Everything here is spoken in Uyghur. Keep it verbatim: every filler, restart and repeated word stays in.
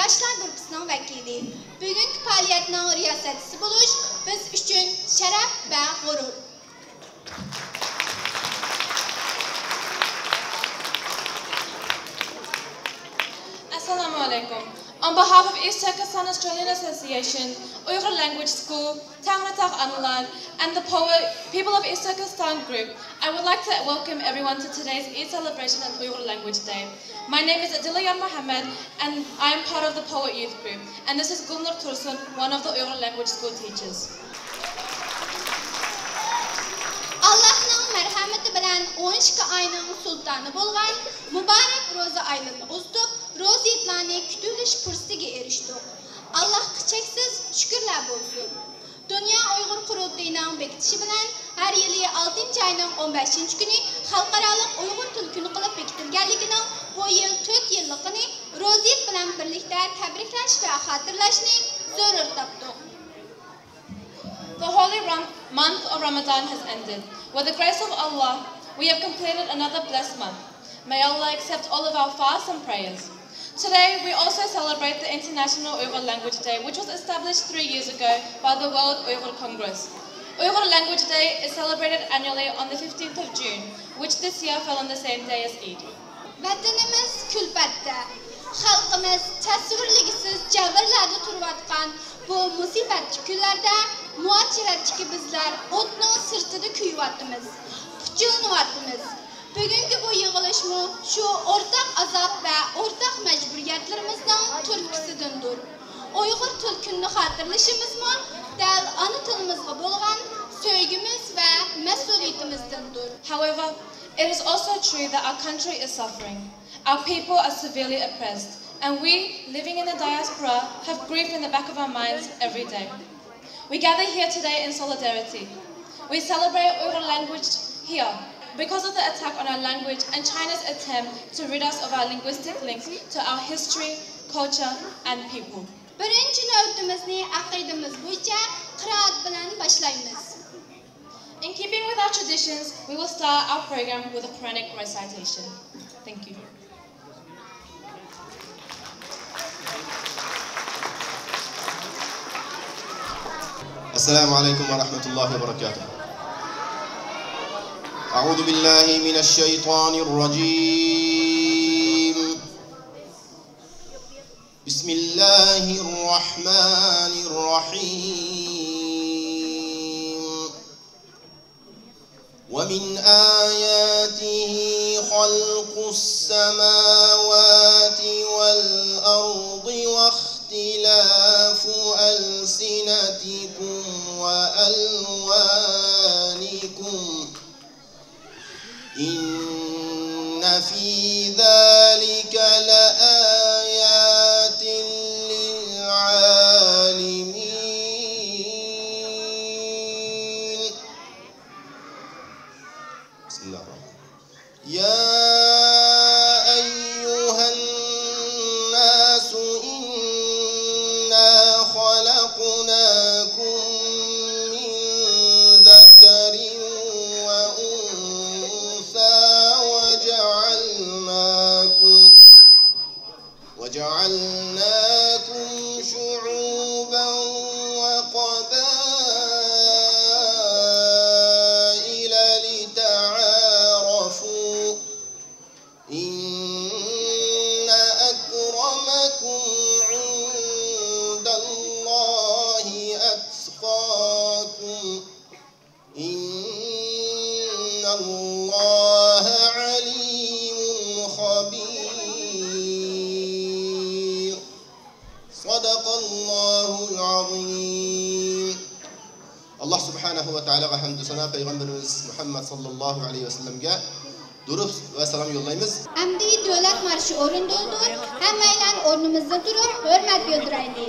ياشلار گۇرۇپپىسىنىڭ ۋەكىلى. بۈگۈنكى پائالىيەتنىڭ رىياسەتچىسى بولۇش بىز ئۈچۈن شەرەپ ۋە غۇرۇر. Assalamu alaikum. On behalf of East Turkestan Australian Association, Uyghur Language School, Tangritag Analar, and the Powa People of East Turkestan group, I would like to welcome everyone to today's Eid celebration and Uyghur Language Day. My name is Adila Yan Mohammed, and I am part of the Powa Youth Group, and this is Gulnur Tursun, one of the Uyghur Language School teachers. ئاللاھنىڭ مەرھەمىتى بىلەن ئون ئىككى ئاينىڭ سۇلتانى بولغان مۇبارەك روزا ئايلىرىنى ئۇزىتىپ، روزا ھېيتلارنى كۈتۈۋېلىش پۇرسىتىگە ئېرىشتۇق. ئاللاھقا چەكسىز شۈكۈرلەر بولسۇن! دۇنيا ئۇيغۇر قۇرۇلتىيىنىڭ بېكىتىشى بىلەن ھەر يىلى ئالتىنچى ئاينىڭ ئون بەشىنچى كۈنى خەلقئارالىق ئۇيغۇر تىل كۈنى قىلىپ بېكىتىلگەنلىكىنىڭ بۇ يىل تۆت يىللىقىنى روزا ھېيت بىلەن بىرلىكتە تەبرىكلەش ۋە خاتىرىلەشنى زۆرۈر تاپتۇق. The holy Ram- month of Ramadan has ended. With the grace of Allah, we have completed another blessed month. May Allah accept all of our fasts and prayers. Today, we also celebrate the International Uyghur Language Day, which was established three years ago by the World Uyghur Congress. Uyghur Language Day is celebrated annually on the fifteenth of June, which this year fell on the same day as Eid. ۋەتىنىمىز كۈلپەتتە، خەلقىمىز تەسۋىرلىگۈسىز جەۋھەرلەردە تۇرۇۋاتقان بۇ مۇسىبەتلىك كۈنلەردە مۇھاجىرەتتىكى بىزلەر ئوتنىڭ سىرتىدا كۆيۈۋاتىمىز، پۇچىلىنىۋاتىمىز. بۈگۈنكى بۇ يىغىلىشمۇ شۇ ئورتاق ئازاب ۋە ئورتاق مەجبۇرىيەتلىرىمىزنىڭ تۈرتكىسىدىندۇر. ئۇيغۇر تىل كۈنىنى خاتىرىلىشىمىزمۇ دەل ئانا تىلىمىزغا بولغان سۆيگۈمىز ۋە مەسئۇلىيىتىمىزدىندۇر. However, it is also true that our country is suffering. Our people are severely oppressed, and we, living in the diaspora, have grief in the back of our minds every day. We gather here today in solidarity. We celebrate Uyghur language here because of the attack on our language and China's attempt to rid us of our linguistic links to our history, culture, and people. بىرىنچى نۆۋىتىمىزنى ئەقىدىمىز بويىچە قىرائەت بىلەن باشلايمىز. In keeping with our traditions, we will start our program with a Quranic recitation. Thank you. السلام عليكم ورحمة الله وبركاته. أعوذ بالله من الشيطان الرجيم. بسم الله الرحمن الرحيم. ومن آياته خلق السماوات والأرض واختلاف ألسنتكم وألوانكم إن في ذلك لآيات للعالمين. بسم الله الرحمن الرحيم. يا أيها الناس إنا خلقناكم من ذكر وأنثى وجعلناكم وجعلناكم شعوبا وقبائل لتعارفوا إن أكرمكم عند الله أتقاكم إن الله عليم خبير. صدق الله العظيم. ئاللاھ سۇبھانەھۇ ۋە تائالاغا ھەمدۇ سانا، پەيغەمبىرىمىز مۇھەممەد ساللاللاھۇ ئەلەيھى ۋەسەللەمگە دۇرۇد ۋە سالام يوللايمىز. ئەمدى دۆلەت مارشى ئورۇندىلىدۇ. ھەممەيلەن ئورنىمىزدىن تۇرۇپ ھۆرمەت بىلدۈرەيلى.